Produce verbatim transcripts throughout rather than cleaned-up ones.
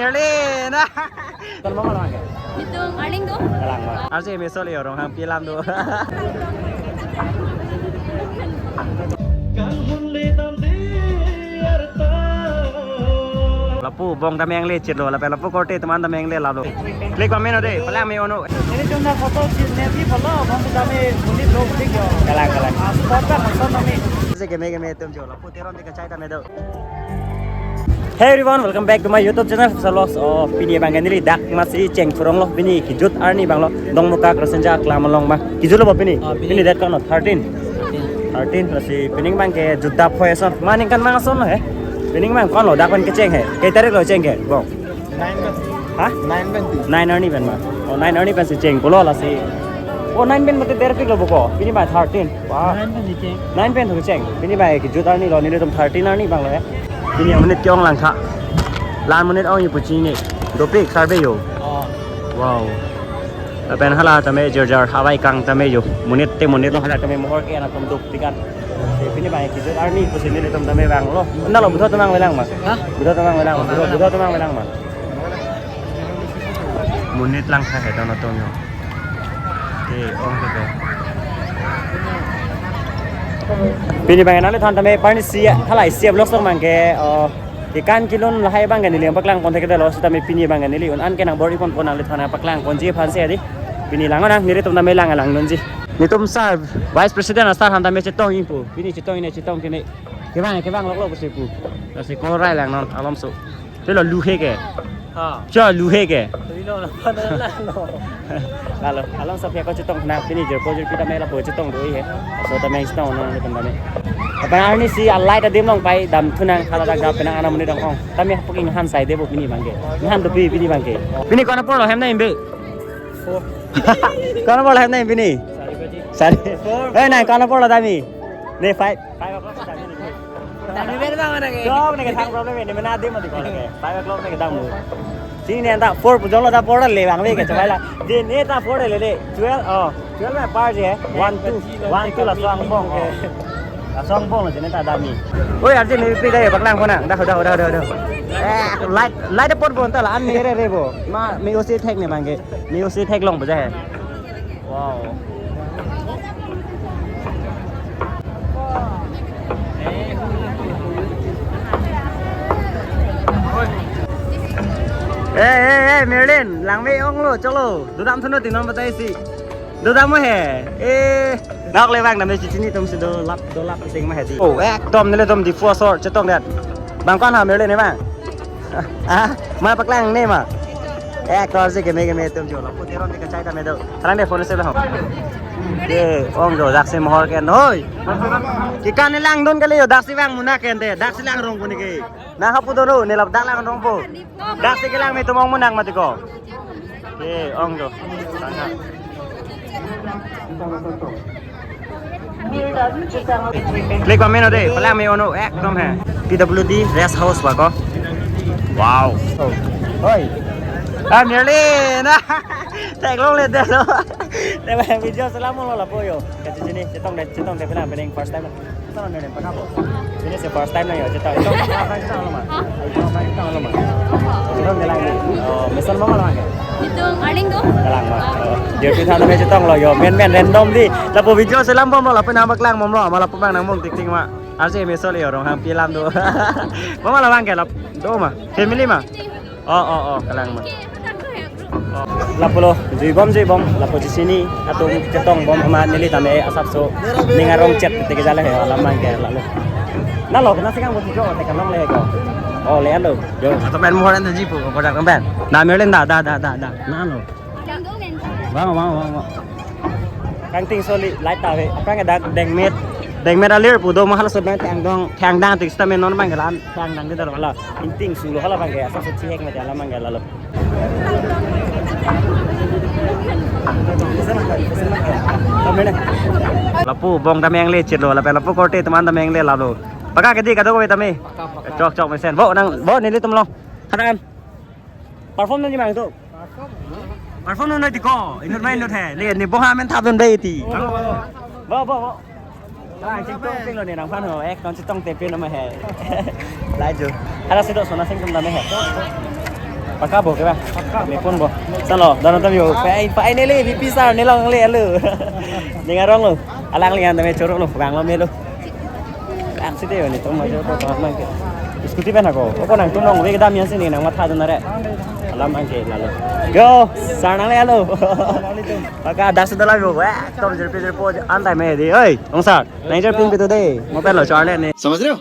Erlin. Kon mama lang ke? Nitum Arlin do. Kalang ma. Arsi meso le Ronghangpi alam do. Lapu bong ta mengle chit lo, lapen lapu korte teman ta mengle lap lo. Klik pameno de, palang me ono. Nelitum ta photo chit ne di photo, bong ta me muli vlog dik yo. Kalang, kalang. Ah, spot ta mason nami. Jose keme keme tum jo, lapu Teron te kachai ta me do. Hey everyone, welcome back to my YouTube channel, Fusal Vlogs. Oh, pini abang ke neli dak masi cheng phurong lo, pini kijut arni abang lo, Dongmukak Rasinja Aklam along ma. Kijut lo bo pini? Ah, pini. Pini date kono? Thirteen. Thirteen. Thirteen, lasi pini abang ke jut dap hoi ason. Ma ningkan mang ason lo he. Pini abang kono dak pen kecheng he. Ke tarik lo cheng ke, bong? Nine pen. Ha? Nine pen ti. Nine arni pen ma. Oh, nine arni pen si cheng pulo lasi. Oh, nine pen mate derpik lo bo ko. Pini abang thirteen. Wah. Nine pen si cheng. Nine pen thu cheng. Pini abang kijut arni lo, nelitum thirteen arni abang lo ya. Pini amonit ke-ong lang tha. La-an monit ong yo pu chini. Dopik survey yo. Oh. Wow. Lapen hala tame jarjar hawai kang tame yo. Monit te monit lo, hala tame mohor ke-en atum dopik an. Pini abang kijut arni pusi nelitum tame vanglo. Nalo butho atum vangvelang ma? Ha? Butho atum vangvelang ma? Butho, butho atum vangvelang ma? Monit lang tha he don atum yo. Ke-ong ke ke. Pini abang nangliphan tame parni si, hala isi vlog song abang ke, oh, kekan kelun lahai abang ke neli paklangpon thekthedet lo, sitame pini abang ke neli un-an ke nangbor-i ponpo, nangliphan nangpaklang ponji aphan si adi. Pini lang nang, nelitum tame lang langdunji. Netum sir, Vice President asar aphan tame chetong ingpu. Pini chetong ine chetong kene. Kevang, kevang lok lok pusi pu. Lasi korai lang non, alom so. Pilo luhe ke. Ha. Cho luhe ke. Pilo la pana la lo. Lalo, alom so pia ko chetong na pini jirpo jirpi tame lapu chetong do he. So tame chetong non le tame. Apa arni si alai ta dim long pai dam thu nang, hala dak dam penang ana monit ong ong. Tame hapu king han sai de bo pini abang ke. Ngan dopi pini abang ke. Pini kon apor lo hem na imbe? Four. Kon apor lo hem na imbe pini? Sari baji. Sari. Four. Eh, nang kon apor lo tame? Ne five. Five o'clock sa dini. Dam ni ben bang mana ke? Dam ni ke thang problem ni, mena dim mati ko ke. Five o'clock ni ke dam mo. Sini ni anta four pu jong lo ta four le bang le ke chawai la. Di ni ta four le le. Twelve, oh, twelve ma par je. One, two. One, two laso angbong ke. Laso angbong lo je ni ta dam ni. Oi, arje ni pi dai paklang ko na. Dah, dah, dah, dah, dah. Eh, light, light pot bon ta la an ni re re bo. Ma, mi usi thek ni bang ke. Mi usi thek long baja he. Wow. Eh, eh, eh, Merlin, langme ong lo, cholo. Dodam thuno ti non batai si. Dodam mo he. Eh, nok le bang dam si chini tum si dolap, dolap sing ma he di. Oh, ekdom nelitum Diphu asor chetongdet. Bang kon ha Merlin ne bang? Ah, ma paklang ne ma. Eh, kor si keme keme tum jo. Lapu Teron te kachai ta me do. Tharang de phone se lo. Ke ong jo, dak si mohor ke noi. Kekan langdun kali yo, dak si bang muna ke de. Dak si lang rong puni ke. Na hapu do no, ne lap dak lang rong po. Dak si kelang me tum ong munak mati ko. Ke ong jo. Klik pameno de, palang me ono, ekdom he. P W D rest house ba ko. Wow. Oi. Ah, Merlin. Theklong le de lo. Te ba video selam lo lapu yo. Kachini chetong de, chetong de pina pening first time. Chetong de pina bo. Ini si first time na yo, chetong. Chetong, chetong lo ma. Chetong lo ma. Chetong de lang ni. Oh, meson mama lang ke? Nitum Arlin do. Kalang ma. Oh, dia pi than me chetong lo yo, men men random di. Lapu video selam bom lo, lapu nang paklang bom lo, ma lapu bang nang mung tik tik ma. Arsi meso le yo, Ronghangpi alam do. Mama la bang ke lap do ma. Family ma. Oh, oh, oh, kalang ma. Oh. Lapu lo, jui bom, jui bom, lapu chesini atum chetong bom amat neli tame asap so ning arong chet te kejala he alam bang ke lalo. Na lo, na sikang bo jo te kalong le ko. Oh, le alo. Jo. Ato pen mohor ente jipu ko kodak pen. Na Merlin da, da, da, da, da. Na lo. Bang, bang, bang, bang. Kangting soli light ta ave. Aphrang ke dak dengmet. Dengmet alir pu do mahal sot na thang dong, thang dang tik sita me non bang ke lan, thang dang di dor hala. Inting sulo hala bang ke, asap sot chihek mati alam bang ke lalo. Lapu bong ta mengle chit lo, lapen lapu korte teman ta mengle lalo. Paka ke di kadokave tame. Paka, paka. Chok, chok mesen. Bo nang, bo nelitum lo. Khadan. Perform nang jimang tu. Perform nang di ko. Inut main inut he. Le ni bong ha men thap dun dei ti. Bo, bo, bo. Ah, chetong ping lo ni nang phan ho. Ekdom chetong te pin nama he. Lai jo. Hala si do sona sing tum dam he. Paka bo ke ba? Mepon bo. Salo, dono tam yo. Pai, pai nele, V P sir, nelong le, alo. Ning arong lo. Alangli an tame choro lo, vanglo melo. Ang side yo netum ajo ko, ko mang ke. Scooty pen ako. Oko nangtum long ve kedam ya sini nang matha dun are. Alam ang ke lalo. Yo, sir nangle, alo. Paka das dala yo. Wah, tom jerpi jerpo antai me di. Oi, ong sir. Nang jerpi pitu de. Mobile lo charge ne. समझ रहे हो?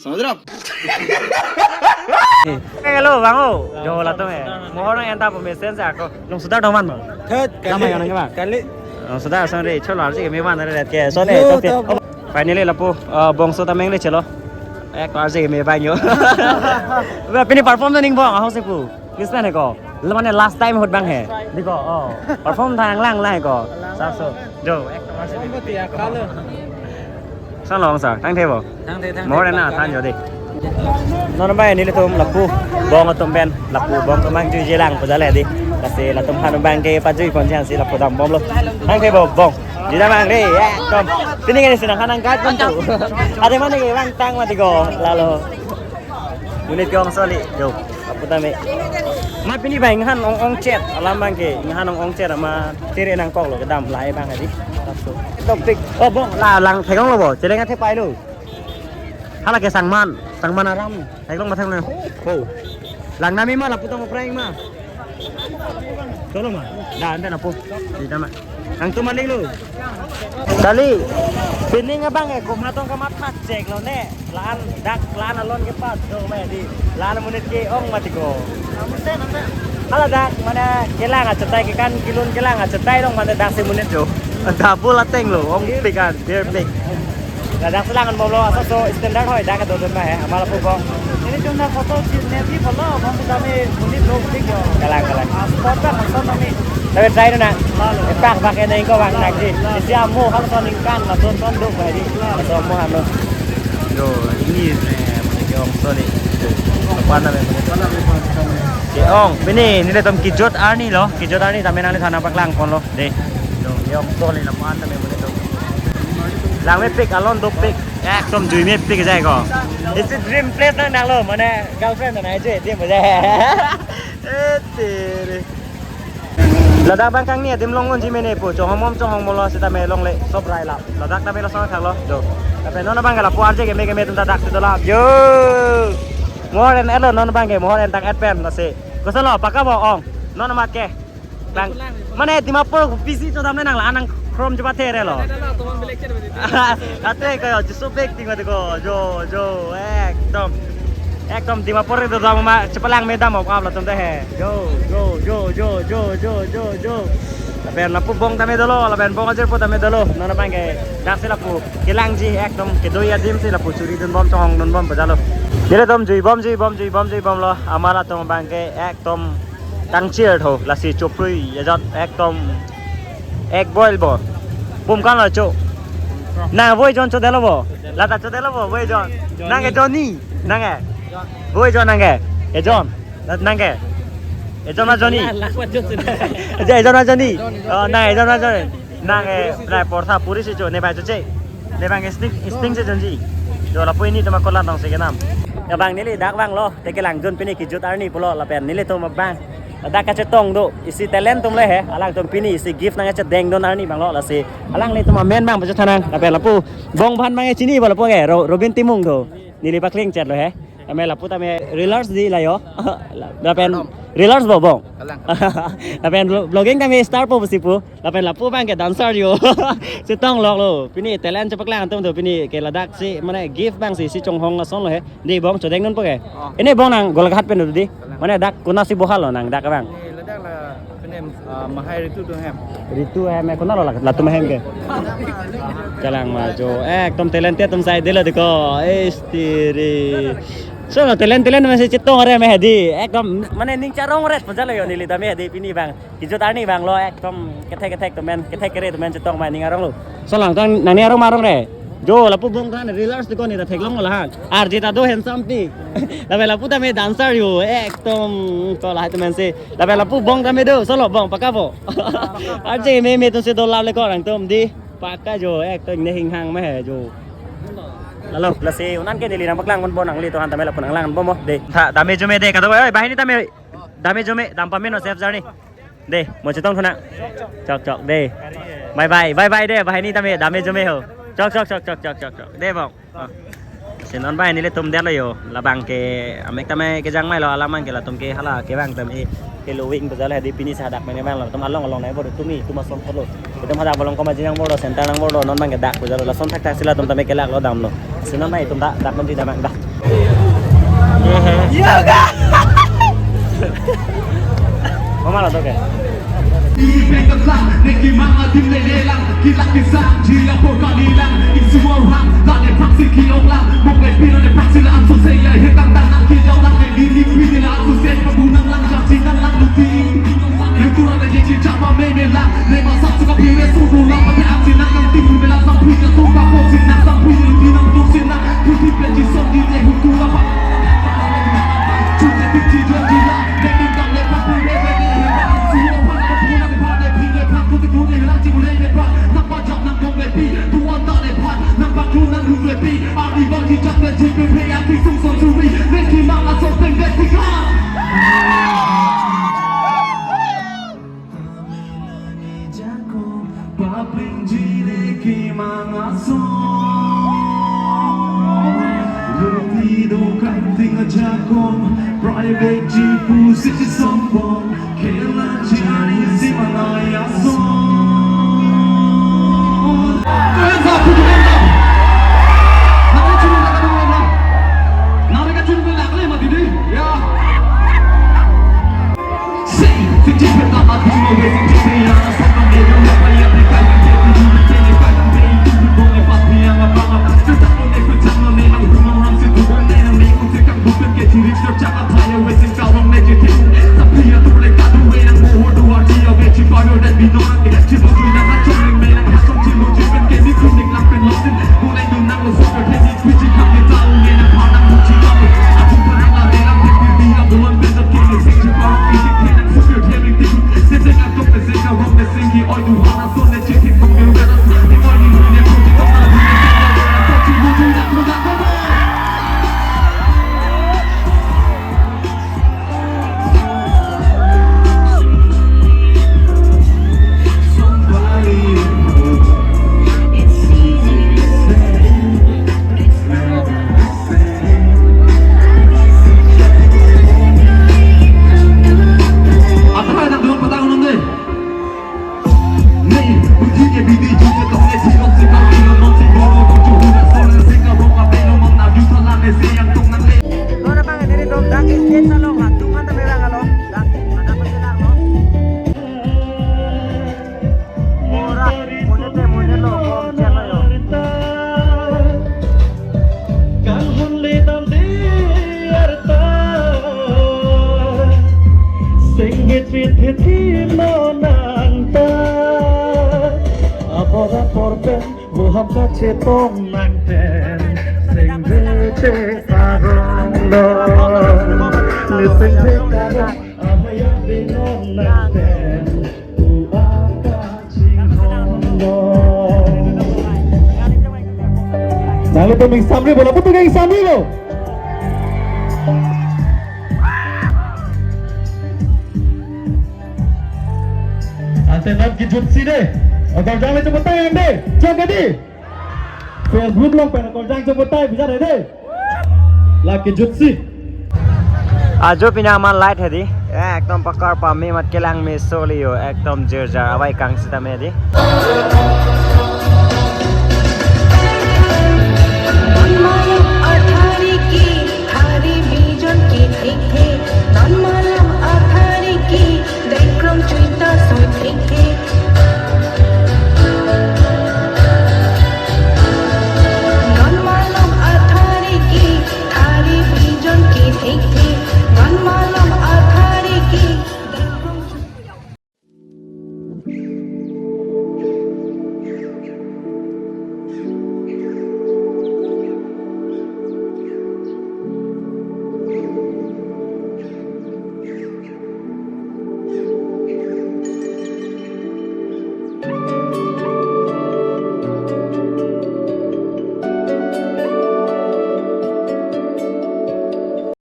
समझ रहे हो आप? Hello, bango. Jo latum eh. Mohor nang enta po mesen sa ako. Long sudah doman mo. Third, lama kali, yang nang bang. Kali. Long sudah sang re cholo arsi kami ban re ke. So ne, yo, to pe. To. Finally lapu, uh, bongso tameng le chelo. Eh, ko arsi kami banyo. Ba pini perform na ning bong, ahong se pu. Listen ko. Lo mane last time ahut bang he. Diko, oh. Perform thang lang lang ko. Sap so. Jo, ek to arsi. Song long sir, thangthe bo. Thangthe, thangthe. Mohor na than jo de. Non bai nelitum lapu bong atum pen, lapu bong atum mang juije lang pu jale di. Lasi latum han bang ke pajui pon chang si lapu dam bomlo. Thangthe bo bong. Jida mang re, ekdom. Pini ke sina hanang gat pon tu. Ade mane ke bang tang mati ko. Lalo. Monit ke ong soli, jo, lapu tame. Ma pini bang inghan ong ong chet, alam bang ke, inghan ong ong chet ama tiri nangkok lo kedam lahai bang adi. Laso. Topik. Oh, bong, la lang thekong lo bo, cheleng athe pai lo. Hala ke sangman, sangman aram, theklong ma theklong. Ho. Lang nami ma lapu tong prank ma. Tolo ma. Da ante na po. Di tama. Nangtum maling lo. Kali. Pining abang eh, komat tong kamat thak chek lo ne. Lan dak lan alon ke pas do me di. Lan monit ke ong mati ko. Hala dak mane kelang achetai ke kan kilun kelang achetai dong mane dak si monit jo. Double ateng lo ong pikan beer pik. Ladak selang an bomlo asap so standard hoi dak do don ma he amal apu bong. Nelitum na photo si ne di photo bong kami monit lo pik yo. Kalang kalang. Ah, spot kan lason kami. Tapi try na. Lalu. Epak pakai na ingko bang nak ji. Isi amu hal son ingkan lason son duk bang di. Lason amu hanu. Yo, ini ne, mane ke ong soli. Apa nama mane? Ke ong, pini nelitum kijut arni lo, kijut arni tame nangli thana paklang pon lo. De. Yo, ke ong soli la man tame mane to. Lang mepik, alon dopik. Ekdom jui mepik jai ko. Isi dream place nang nang lo, mane girlfriend na je, dia mo jai. Eh, tere. Ladak bang kangni adim long ngonji mene pu, chonghong mom chonghong molo sita me longle, sop rai la. Ladak tame lason thak lo, jo. Tapi non abang ke lapu arje ke me ke me tum ta dak si dola. Yo. Mohor en elo non abang ke, mohor en tang et pen lasi. Koso lo, paka bo ong. Non ma ke. Bang. Mane Dimapur pisi chodam nang la anang krom chupa the re lo. Ate ko jo, jisu bek ting ko, jo, jo, ekdom. Ekdom Dimapur itu dam ma chepalang me dam ok ap latum de he. Jo, jo, jo. Lapen lapu bong tame dolo, lapen bong ajer po tame dolo. Non abang ke dak si lapu kelangji ekdom kedoi adim si lapu churi dun bom chonghong dun bom bajalo. Nelitum jui bom jui bom jui bom jui bom lo. Amal atum abang ke ekdom kangchir tho lasi choprui ajat ekdom ek boil bo. Pum kan lo cho. Nang voi jon chodelo bo. Lata chodelo bo voi jon. Nang ke Johnny. Nang ke. Voi jon nang ke. E jon. Nang ke. E jon ma Johnny. Lakwa jon. E jon ma Johnny. Oh, nang e jon ma Johnny. Nang e, nang porsa puri si cho, ne bai cho che. Ne bang sting, sting si jonji. Jo lapu ini tema kolan tong si kenam. Ya bang neli dak bang lo, te kelang jon pini kijut arni pulo lapen nelitum bang. Dak kachetong do, isi talent atum le he, alangtum pini isi gift nang kachedeng dun arni bang lo lasi. Alanglitum amen bang pachethan nang, lapen lapu bong aphan bang chini bo lapu ke, Ro-, Robin Timung do. Neli pakling chet lo he. Ame lapu tame reels di la yo. Lapen reels bo bong. Kalang. Lapen vlo-, vlogging tame star po si pu. Lapen lapu bang ke dancer yo. Chetong lok lo. Pini talent chepaklang atum do pini ke ladak si mane gift bang si si chonghong ason lo he. Di bong chodeng dun po ke. Oh. Ini bong nang Golaghat pen do di. Kalang. Mane dak kona si bohal lo nang dak bang. Ini ladak la Pinem, ah, Mahai Ritu atum hem. Ritu hem, eh, konat lo la-, latum hem ke? Kalang ma jo. Eh, ekdom talented atum sai delo diko. Eh, istiri. So, no, talent, talent masi chetong are me hadi. Ekdom, mane ning charong ret pajalo yo neli tame hadi pini bang. Kijut arni bang lo, ekdom kethek kethek atum men, kethek kere atum men chetong ma ning arong lo. So, lang tang nang ning arong ma arong re. Jo, lapu bong kan reels di ko ni ta theklong lo han. Arjit ado handsome pi. Lapen lapu tame dancer yo. Ekdom ko lahai atum men si. Lapen lapu bong tame do, solo bong paka bo. Arje me me atum si do lap le ko rang tum di. Paka jo, ekdom ne hinghang me he jo. Lalo, lasi unan ke neli nang paklang pon bo nanglitum han tame lapu nang lang pon mo de. Tha, tame jo me de, kado, oi, bahini tame. Dame jome, dam pame non safe journey. De, mo chetong thunang. Chok chok de. Bye bye, bye bye de, banghini tame dame jome ho. Chok chok chok chok chok chok chok. De bong. Ah. Si non banghini le tum det lo yo. Labang ke amek tame kejang mai lo, alam abang ke latum ke hala kevang tame ke lo wing pejal hedi pini sadak mene bang lo. Tum along along nai bor tumi tuma som polo. Itum hadak bolong koma jinang bor do, center nang bor do, non abang ke dak pejal lo. Lason thakthak si latum tame kelak lo damlo. Si non banghini tum dak dak menteri damang dak. Iya, Kak. Mama lo toke. Papling jine ke mangaso. Luti do kanting ajakong. Private ji pusi sombong. Kela jani si manaya so. Hands up, put your hands up. Nari chulu na kadu na. Nari ka chulu na lakle ma didi. Ya. Senghet rit hit hino nangta. Apor apor pen buham kachetong nangten. Senghet te arong lo. Le senghet arong. Abaya binon nangten. Uang kachinghong lo. Nangli tum ingsamri bola putu ke ingsamri lo. Ante non kejut si de. Okorjang le chepatai ang de. Chok ke di. Facebook along pen okorjang chepatai bisa de de. La kejut si. Ajo pini amat light hedi. Ekdom pakar pame mat kelang me soli yo. Ekdom jirjar awai kang sitame hedi.